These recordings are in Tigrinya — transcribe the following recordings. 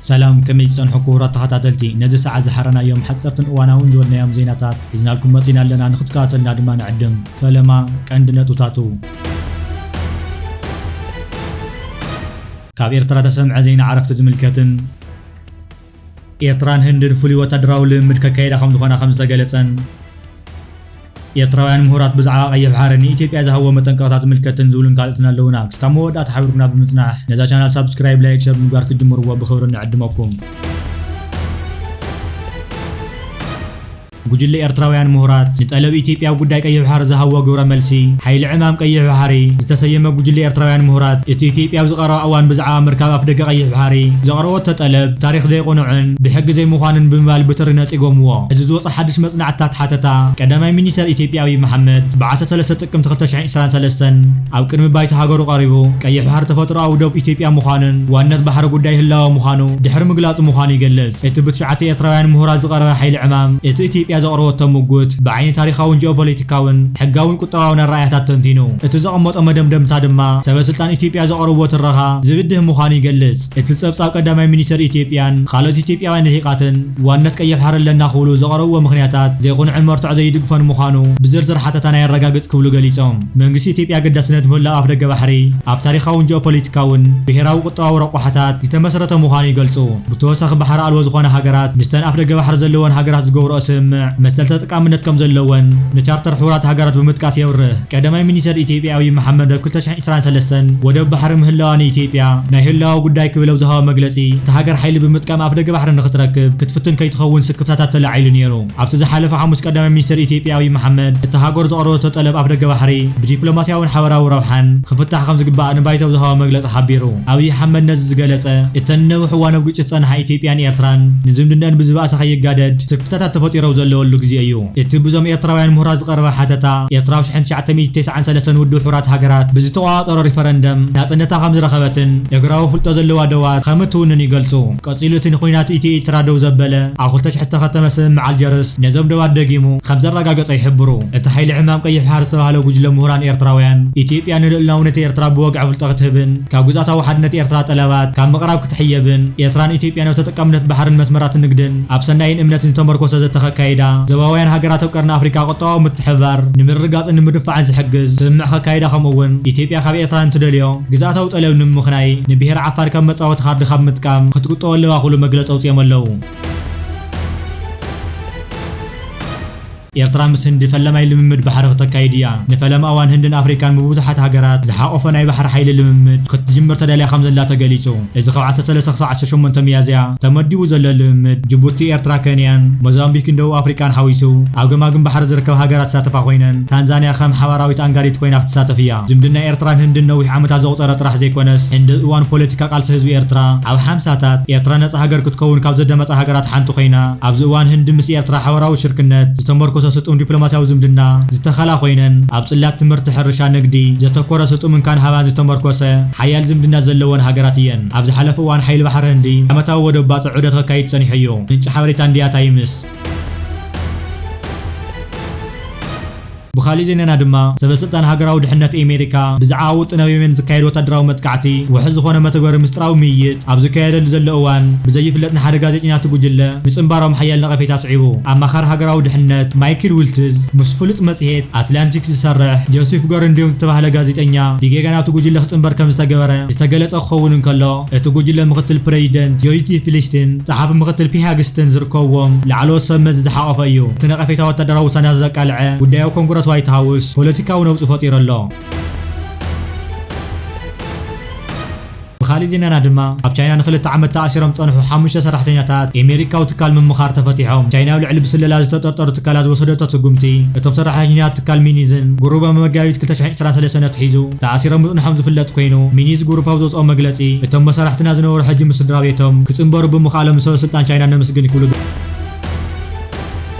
ሰላም፣ ከመይ ዝጸንሑ ክቡራት ተኸታተልቲ? ነዚ ሰዓት ዝሓረናዮም ሓጸርትን እዋናውን ዝበልናዮም ዜናታት ሒዝናልኩም መጺና ኣለና። ንኽትከታተልና ድማ ንዕድም። ፈለማ ቀንዲ ነጥብታቱ። ካብ ኤርትራ ተሰምዐ ዜና ዕረፍቲ ዝምልከትን ኤርትራን ህንድን ፍሉይ ወታደራዊ ልምምድ ከካየዳ ከም ዝኾና ከም ዝተገለጸን፣ ኤርትራውያን ምሁራት ብዛዕባ ቀይሕ ባሕሪ ንኢትዮጵያ ዝሃብዎ መጠንቀቕታ ዝምልከትን ዝብሉን ካልኦትን ኣለዉና። ክሳብ መወዳእታ ሓቢርኩምና ብምጽናሕ ነዛ ቻናል ሳብስክራይብ፣ ላይክ፣ ሸር ብምግባር ክትጅምርዎ ብኽብሪ ንዕድመኩም። ጉጅለ ኤርትራውያን ምሁራት ንጠለብ ኢትዮጵያ ኣብ ጉዳይ ቀይሕ ባሕሪ ዝሃብዎ ግብረ መልሲ፣ ሓይሊ ዕማም ቀይሕ ባሕሪ ዝተሰየመ ጉጅለ ኤርትራውያን ምሁራት፣ እቲ ኢትዮጵያ ኣብ ዝቐረባ እዋን ብዛዕባ ምርካብ ኣፍደገ ቀይሕ ባሕሪ ዘቕረበቶ ጠለብ ታሪኽ ዘይቕኑዕን ብሕጊ ዘይምዃኑን ብምባል ብትሪ ነጺጎምዎ። እዚ ዝወጸ ሓድሽ መጽናዕትታት ሓተታ፣ ቀዳማይ ሚኒስተር ኢትዮጵያ ኣብይ መሓመድ ብዓሰርተ ሰለስተ ጥቅምቲ ክልተ ሺሕ ዕስራን ሰለስተን ኣብ ቅድሚ ባይቶ ሃገሩ ቀሪቡ፣ ቀይሕ ባሕሪ ተፈጥሮኣዊ ዶብ ኢትዮጵያ ምዃኑን ዋንነት ባሕሪ ጉዳይ ህላወ ምዃኑ ድሕሪ ምግላጹ ምዃኑ ይገልጽ። እቲ ብትሽዓተ ኤርትራውያን ምሁራት ዝቐረበ ሓይሊ ዕማም፣ እቲ ኢትዮጵያ ዘቕረበቶ ምጉት ብዓይኒ ታሪኻውን ጂኦፖለቲካውን ሕጋውን ቁጠባውን ኣረኣእያታት ተንቲኑ። እቲ ዘቐመጦ መደምደምታ ድማ፣ ሰበ ስልጣን ኢትዮጵያ ዘቕረብዎ ትረኻ ዝብድህ ምዃኑ ይገልጽ። እቲ ጸብጻብ ቀዳማይ ሚኒስተር ኢትዮጵያን ካልኦት ኢትዮጵያውያን ልሂቓትን ዋንነት ቀይሕ ባሕሪ ኣለና ክብሉ ዘቕረብዎ ምኽንያታት ዘይቕኑዕን መርትዖ ዘይድግፎን ምዃኑ ብዝርዝር ሓተታና የረጋግጽ ክብሉ ገሊጾም። መንግስቲ ኢትዮጵያ ኣገዳስነት ምህላው ኣፍደገ ባሕሪ ኣብ ታሪኻውን ጂኦፖለቲካውን ብሄራዊ ቁጠባዊ ረቋሕታት ዝተመስረተ ምዃኑ ይገልጹ። ብተወሳኺ ባሕሪ ኣልቦ ዝኾና ሃገራት ምስተን ኣፍደገ ባሕሪ ዘለወን ሃገራት ዝገብርኦ ስምምዕ መሰል ተጠቃምነት ከም ዘለወን ንቻርተር ሕቡራት ሃገራት ብምጥቃስ የብርህ። ቀዳማይ ሚኒስተር ኢትዮጵያ ኣብይ መሓመድ ኣብ ክልተ ሺሕ ዕስራን ሰለስተን ወደብ ባሕሪ ምህላዋ ንኢትዮጵያ ናይ ህላወ ጉዳይ ክብል ኣብ ዝሃቦ መግለጺ፣ እታ ሃገር ሓይሊ ብምጥቃም ኣፍደገ ባሕሪ ንኽትረክብ ክትፍትን ከይትኸውን ስክፍታታት ተላዒሉ ነይሩ። ኣብቲ ዝሓለፈ ሓሙስ ቀዳማይ ሚኒስተር ኢትዮጵያ ኣብይ መሓመድ እታ ሃገሩ ዘቕረበቶ ጠለብ ኣፍደገ ባሕሪ ብዲፕሎማስያውን ሓበራዊ ረብሓን ክፍታሕ ከም ዝግባእ ንባይቶ ኣብ ዝሃቦ መግለጺ ሓቢሩ። ኣብይ ኣሕመድ ነዚ ዝገለጸ፣ እተን ነዊሕ እዋን ኣብ ግጭት ዝጸንሓ ኢትዮጵያን ኤርትራን ንዝምድነአን ብዝባእሰ ከይጋደድ ስክፍታታት ተፈጢሩ ኣብ ዘለወሉ ግዜ እዩ። እቲ ብዞም ኤርትራውያን ምሁራት ዝቐረበ ሓተታ፣ ኤርትራ ኣብ ሽሕን ትሽዓተ ሚእትን ተስዓን ሰለስተን ውድብ ሕቡራት ሃገራት ብዝተቖጻጸሮ ሪፈረንደም ናጽነታ ከም ዝረኸበትን እግራዊ ፍልጦ ዘለዋ ዶባት ከም እትውንን ይገልጹ። ቀጺሉ፣ እቲ ንኹናት ኢትዮ ኤርትራ ደው ዘበለ ኣብ ክልተ ሽሕ እተኸተመ ስምምዕ ኣልጀርስ ነዞም ዶባት ደጊሙ ከም ዘረጋገጾ ይሕብሩ። እቲ ሓይሊ ዕማም ቀይሕ ባሕሪ ዝተባህለ ጉጅለ ምሁራን ኤርትራውያን፣ ኢትዮጵያ ንልኡላውነት ኤርትራ ብወግዒ ፍልጦ ክትህብን ካብ ግዝኣታዊ ሓድነት ኤርትራ ጠለባት ካብ ምቕራብ ክትሕየብን፣ ኤርትራን ኢትዮጵያን ኣብ ተጠቃምነት ባሕርን መስመራት ንግድን ኣብ ሰናይን እምነትን ዝተመርኮሰ ዘተ ከካይዳ፣ ዞባውያን ሃገራት ኣብ ቀርኒ ኣፍሪካ ቁጠባዊ ምትሕብባር ንምርግጋጽን ንምድንፋዕን ዝሕግዝ ስምምዕ ከካይዳ፣ ከምኡ እውን ኢትዮጵያ ካብ ኤርትራ እንትደልዮ ግዝኣታዊ ጠለብ ንምምኽናይ ንብሄር ዓፋር ከም መጻወቲ ካርዲ ካብ ምጥቃም ክትቁጠብ ኣለዋ ክብሉ መግለጺ ኣውጺኦም ኣለዉ። ኤርትራ ምስ ህንዲ ፈለማይ ልምምድ ባሕሪ ክተካይድ እያ። ንፈለማ እዋን ህንድን ኣፍሪካን ብብዙሓት ሃገራት ዝሓቆፈ ናይ ባሕሪ ሓይሊ ልምምድ ክትጅምር ተዳልያ ከም ዘላ ተገሊጹ። እዚ ካብ ዓሰርተ ሰለስተ ክሳብ ዓሰርተ ሸሞንተ ሚያዝያ ተመዲቡ ዘሎ ልምምድ፣ ጅቡቲ፣ ኤርትራ፣ ኬንያን ሞዛምቢክን ደቡብ ኣፍሪካን ሓዊሱ ኣብ ገማግም ባሕሪ ዝርከባ ሃገራት ዝሳተፋ ኮይነን፣ ታንዛንያ ከም ሓባራዊት ኣንጋሪት ኮይና ክትሳተፍ እያ። ዝምድና ኤርትራን ህንድን ነዊሕ ዓመታት ዘቑጸረ ጥራሕ ዘይኮነስ፣ ህንዲ እዋን ፖለቲካ ቃልሲ ህዝቢ ኤርትራ ኣብ ሓምሳታት ኤርትራ ነጻ ሃገር ክትከውን ካብ ዘደመጻ ሃገራት ሓንቲ ኮይና፣ ኣብዚ እዋን ህንዲ ምስ ኤርትራ ሓበራዊ ሽርክነት ዝተመርኮሰ ስጡም ዲፕሎማስያዊ ዝምድና ዝተኸላ ኮይነን፣ ኣብ ጽላት ትምህርቲ፣ ሕርሻ፣ ንግዲ ዘተኮረ ስጡም እንካን ሃባን ዝተመርኮሰ ሓያል ዝምድና ዘለወን ሃገራት እየን። ኣብ ዝሓለፈ እዋን ሓይሊ ባሕሪ ህንዲ ዓመታዊ ወደብ ባጽዕ ዑደት ከካይድ ጸኒሑ እዩ። ምንጪ ሓበሬታ ኢንድያ ታይምስ። ብኻሊእ ዜናና ድማ፣ ሰበ ስልጣን ሃገራዊ ድሕነት ኣሜሪካ ብዛዕባ ውጥን ኣብ የመን ዝካየድ ወታደራዊ መጥቃዕቲ ውሑስ ዝኾነ መተግበሪ ምስጢራዊ ምይይጥ ኣብ ዝካየደሉ ዘሎ እዋን፣ ብዘይፍለጥ ንሓደ ጋዜጠኛ እቲ ጉጅለ ምጽንባሮም ሓያል ነቐፌታ ኣስዒቡ። ኣማኻሪ ሃገራዊ ድሕነት ማይክል ዊልትዝ ምስ ፍሉጥ መጽሔት ኣትላንቲክ ዝሰርሕ ጆሴፍ ጎረንዲዮን ዝተባህለ ጋዜጠኛ ብጌጋ ናብቲ ጉጅለ ክጽንበር ከም ዝተገበረ ዝተገለጸ ክኸውን እንከሎ፣ እቲ ጉጅለ ምክትል ፕሬዚደንት ጆይ ዲ ፊሊስትን ጸሓፊ ምክትል ፒ ሃግስትን ዝርከብዎም ላዕለዎት ሰብ መዚ ዝሓቖፈ እዩ። እቲ ነቐፌታ ወታደራዊ ውሳኔታት ዘቃልዐ ጉዳይ ኣብ ኮንግረስ ዋይት ሃውስ ፖለቲካዊ ነውጺ ፈጢሩ ኣሎ። ብኻሊእ ዜናና ድማ፣ ኣብ ቻይና ንክልተ ዓመት ተኣሲሮም ዝጸንሑ ሓሙሽተ ሰራሕተኛታት ኣሜሪካዊ ትካል ምምኻር ተፈቲሖም። ቻይና ኣብ ልዕሊ ብስለላ ዝተጠርጠሩ ትካላት ዝወሰደቶ ስጉምቲ፣ እቶም ሰራሕተኛታት ትካል ሚኒዝን ግሩፕ ኣብ መጋቢት ክልተ ሺሕ ዕስራን ሰለስተን ኣትሒዙ ተኣሲሮም ምጽንሖም ዝፍለጥ ኮይኑ፣ ሚኒዝ ግሩፕ ኣብ ዘውጽኦ መግለጺ፣ እቶም መሳርሕትና ዝነበሩ ሕጂ ምስ ስድራ ቤቶም ክጽንበሩ ብምኽኣሎም ንሰበ ስልጣን ቻይና ነመስግን ክብሉ ገ-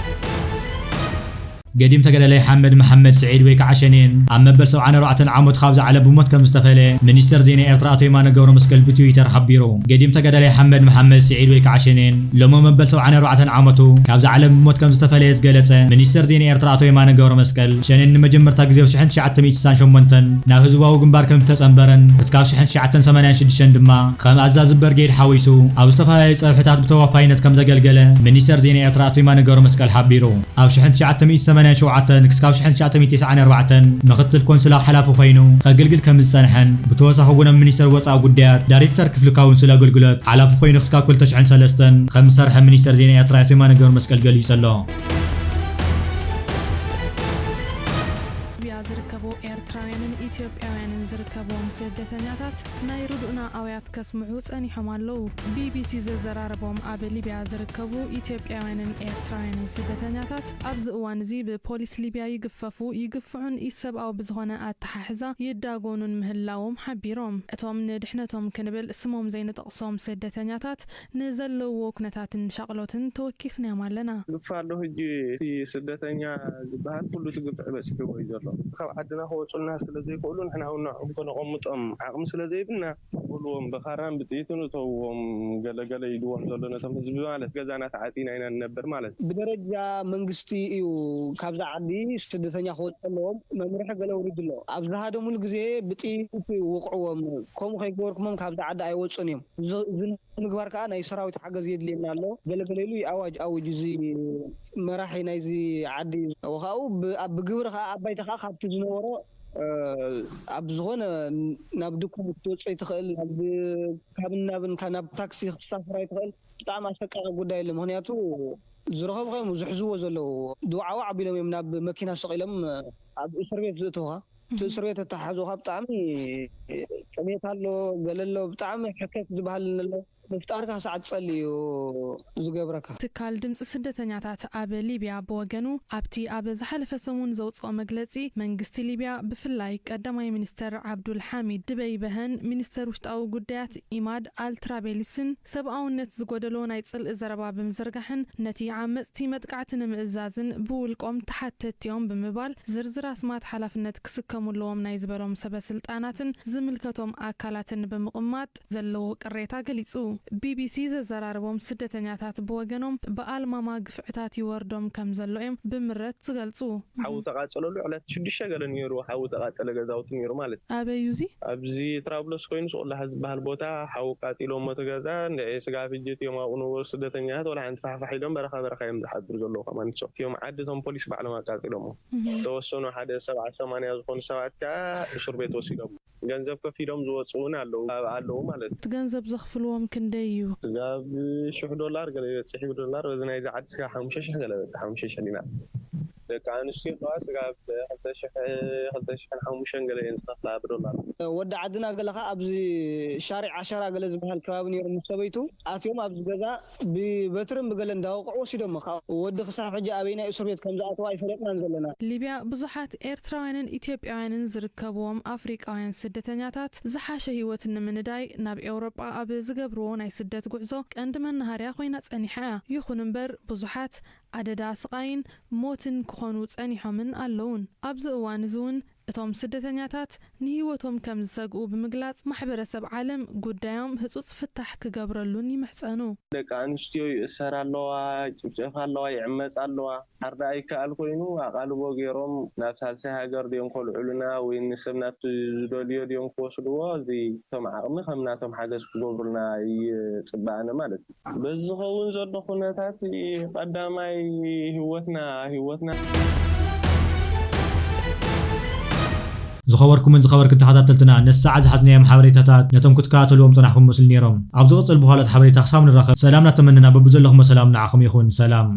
ገዲም ተጋዳላይ ሓመድ መሓመድ ስዒድ ወይ ከዓ ሸኔን ኣብ መበል ሰብዓን ኣርባዕተን ዓመቱ ካብዚ ዓለም ብሞት ከም ዝተፈለየ ሚኒስተር ዜና ኤርትራ ኣቶ የማነ ገብረመስቀል ብትዊተር ሓቢሩ። ገዲም ተጋዳላይ ሓመድ መሓመድ ስዒድ ወይ ከዓ ሸኔን ሎሚ መበል ሰብዓን ኣርባዕተን ዓመቱ ካብዚ ዓለም ብሞት ከም ዝተፈለየ ዝገለጸ ሚኒስተር ዜና ኤርትራ ኣቶ የማነ ገብረመስቀል፣ ሸኔን ንመጀመርታ ግዜ ኣብ ሽሕን ትሽዓተ ሚእትን ስሳን ሸሞንተን ናብ ህዝባዊ ግንባር ከም ዝተጸንበረን፣ እስካብ ሽሕን ትሽዓተ ሰማንያን ሽዱሽተን ድማ ከም ኣዛዚ በርጌድ ሓዊሱ ኣብ ዝተፈላለዩ ጸብሕታት ብተዋፋይነት ከም ዘገልገለ ሚኒስተር ዜና ኤርትራ ኣቶ የማነ ገብረመስቀል ሓቢሩ። ኣብ ሽሕን ትሽዓተ ሚእትን ሰማንያን ሸውዓተን ክስካብ ሽሕን ትሽዓተ ሚእትን ተስዓን ኣርባዕተን ምኽትል ኮንስላ ሓላፊ ኮይኑ ከገልግል ከም ዝጸንሐን፣ ብተወሳኺ እውን ኣብ ሚኒስተር ወጻኢ ጉዳያት ዳይሬክተር ክፍሊ ካውንስል ኣገልግሎት ሓላፊ ኮይኑ ክስካብ ክልተ ሽሕን ሰለስተን ከም ዝሰርሐ ሚኒስተር ዜና ኤርትራ ኣቶ የማነ ገብረመስቀል ገሊጹ ኣሎ። ሊብያ ዝርከቡ ኤርትራውያንን ኢትዮጵያውያንን ዝርከብዎም ስደተኛታት ናይ ርዱእና ኣውያት ከስምዑ ጸኒሖም ኣለዉ። ቢቢሲ ዘዘራረቦም ኣብ ሊብያ ዝርከቡ ኢትዮጵያውያንን ኤርትራውያንን ስደተኛታት ኣብዚ እዋን እዚ ብፖሊስ ሊብያ ይግፈፉ፣ ይግፍዑን ኢሰብኣዊ ብዝኾነ ኣተሓሕዛ ይዳጎኑን ምህላዎም ሓቢሮም። እቶም ንድሕነቶም ክንብል ስሞም ዘይንጠቕሶም ስደተኛታት ንዘለውዎ ኩነታትን ሻቕሎትን ተወኪስናዮም ኣለና። ግፍ ኣሎ። ሕጂ እቲ ስደተኛ ዝበሃል ኩሉ እቲ ግፍዒ በፂሕዎ እዩ ዘሎ። ካብ ዓድና ክወፁልና ስለ ዘይክእሉ ንሕና እውን ንዕኦም ከነቐምጦም ዓቕሚ ስለ ዘይብልና በልዎም፣ ብኻራን ብጥይትን እተውዎም፣ ገለገለ ኢልዎም ዘሎ ነቶም ህዝቢ ማለት፣ ገዛና ተዓፂና ኢና ንነብር ማለት። ብደረጃ መንግስቲ እዩ ካብዛ ዓዲ ስደተኛ ክወፁ ኣለዎም መምርሒ ገለ ውሪዱ ኣሎ። ኣብ ዝሃደሙሉ ግዜ ብጥይት ይውቕዕዎም፣ ከምኡ ከይገበርኩሞም ካብዛ ዓዲ ኣይወፁን እዮም። እዚ እዚ ንምግባር ከዓ ናይ ሰራዊት ሓገዝ የድልየና ኣሎ ገለገለ ኢሉ ኣዋጅ ኣውጅ እዚ መራሒ ናይዚ ዓዲ። ካብኡ ብ- ኣብ ብግብሪ ከዓ ኣብ ባይታ ከዓ ካብቲ ዝነበሮ ኣብ ዝኾነ ናብ ድኩም ክትወፅእ ኣይትኽእል፣ ናብ ካብን ናብን ካብ ናብ ታክሲ ክትሳፍር ኣይትኽእል። ብጣዕሚ ኣሰቃቂ ጉዳይ ኣሎ። ምክንያቱ ዝረኸብካ እዮም ዝሕዝዎ ዘለዉ። ድዋዕዋዕ ኣቢሎም እዮም ናብ መኪና ሰቒሎም ኣብ እስር ቤት ዝእትውካ። እቲ እስር ቤት ኣተሓሕዞኻ ብጣዕሚ ጥሜት ኣሎ፣ ገለ ኣሎ፣ ብጣዕሚ ሕከት ዝበሃል ኣሎ። ምፍጣርካ ሰዓት ጸሊ እዩ ዝገብረካ። ትካል ድምፂ ስደተኛታት ኣብ ሊብያ ብወገኑ ኣብቲ ኣብ ዝሓለፈ ሰሙን ዘውፅኦ መግለፂ መንግስቲ ሊብያ ብፍላይ ቀዳማይ ሚኒስተር ዓብዱል ሓሚድ ድበይበሀን ሚኒስተር ውሽጣዊ ጉዳያት ኢማድ ኣልትራቤሊስን ሰብኣውነት ዝጎደሎ ናይ ፅልኢ ዘረባ ብምዝርጋሕን ነቲ ዓመፅቲ መጥቃዕቲ ንምእዛዝን ብውልቆም ተሓተትቲ እዮም ብምባል ዝርዝር ኣስማት ሓላፍነት ክስከሙ ኣለዎም ናይ ዝበሎም ሰበ ስልጣናትን ዝምልከቶም ኣካላትን ብምቕማጥ ዘለዎ ቅሬታ ገሊፁ። ቢቢሲ ዘዘራረቦም ስደተኛታት ብወገኖም ብኣልማማ ግፍዕታት ይወርዶም ከም ዘሎ እዮም ብምረት ዝገልፁ። ሓዊ ተቓፀለሉ ዕለት ሽዱሽተ ገለ ነይሩ፣ ሓዊ ተቓፀለ ገዛውቲ ነይሩ ማለት እዩ። ኣበይ እዩ እዚ? ኣብዚ ትራብሎስ ኮይኑ ስቑላሕ ዝበሃል ቦታ ሓዊ ቃፂሎሞ እቲ ገዛ። እንድዒ ስጋ ፍጅት እዮም ኣብኡ ነበሩ ስደተኛታት፣ ወላ ሓንቲ ፋሕፋሕ ኢሎም በረኻ በረኻ እዮም ዝሓድሩ ዘለዉ ከማን ንሶም። እቲኦም ዓዲ እቶም ፖሊስ ባዕሎም ኣቃፂሎሞ። ዝተወሰኑ ሓደ ሰብዓ ሰማንያ ዝኾኑ ሰባት ከዓ እስር ቤት ወሲዶም። ገንዘብ ከፊሎም ዝወፁ እውን ኣለዉ ኣለዉ ማለት እዩ። እቲ ገንዘብ ዘኽፍልዎም ክንደይ እዩ? ስጋብ ሽሕ ዶላር ገለ ይበፅሕ እዩ ዶላር። በዚ ናይዚ ዓዲ ስጋ ሓሙሽተ ሽሕ ገለ በፅሕ ሓሙሽተ ሽሕ ዲናር። ደቂ ኣንስትዮ ኣለዋ ስጋብ ክልተ ሽሕ ክልተ ሽሕን ሓሙሽተን ገለ እየን ዝኸፍላ ብዶላር። ወዲ ዓድና ገለ ከዓ ኣብዚ ሻሪዕ ዓሸራ ገለ ዝበሃል ከባቢ ነይሩ ምስ ሰበይቱ ኣትዮም ኣብዚ ገዛ ብበትርን ብገለ እንዳወቕዑ ወሲዶሞ። ካብ ወዲ ክሳብ ሕጂ ኣበይናይ እስር ቤት ከም ዝኣተዋ ኣይፈለጥናን ዘለና። ሊብያ ብዙሓት ኤርትራውያንን ኢትዮጵያውያንን ዝርከብዎም ኣፍሪቃውያን ስደተኛታት ዝሓሸ ህይወት ንምንዳይ ናብ ኤውሮጳ ኣብ ዝገብርዎ ናይ ስደት ጉዕዞ ቀንዲ መናሃርያ ኮይና ጸኒሓ እያ። ይኹን እምበር ብዙሓት ኣደዳ ስቓይን ሞትን ክኾኑ ጸኒሖምን ኣለዉን። ኣብዚ እዋን እዚ እውን እቶም ስደተኛታት ንህይወቶም ከም ዝሰግኡ ብምግላጽ ማሕበረሰብ ዓለም ጉዳዮም ህጹጽ ፍታሕ ክገብረሉን ይምሕጸኑ። ደቂ ኣንስትዮ ይእሰራ ኣለዋ፣ ይጭፍጨፋ ኣለዋ፣ ይዕመጻ ኣለዋ። ሓርዳ ኣይከኣል ኮይኑ ኣቓልቦ ገይሮም ናብ ሳልሳይ ሃገር ድዮም ከልዕሉና ወይ ንሰብ ናብቲ ዝደልዮ ድዮም ክወስድዎ፣ እዚ እቶም ዓቕሚ ከም ናቶም ሓገዝ ክገብሩልና ይጽበኣነ ማለት እዩ። በዚ ዝኸውን ዘሎ ኩነታት ቀዳማይ ህይወትና ህይወትና ዝኸበርኩምን ዝኸበርክን ተኸታተልትና ነዚ ሰዓት ዝሓዝናዮም ሓበሬታታት ነቶም ክትከታተልዎም ጸናሕኩም መስሉ ነይሮም። ኣብ ዝቕጽል ብኻልኦት ሓበሬታ ክሳብ ንራኸብ ሰላም እናተመነና በብዘለኹሞ ሰላም ንዓኹም ይኹን። ሰላም።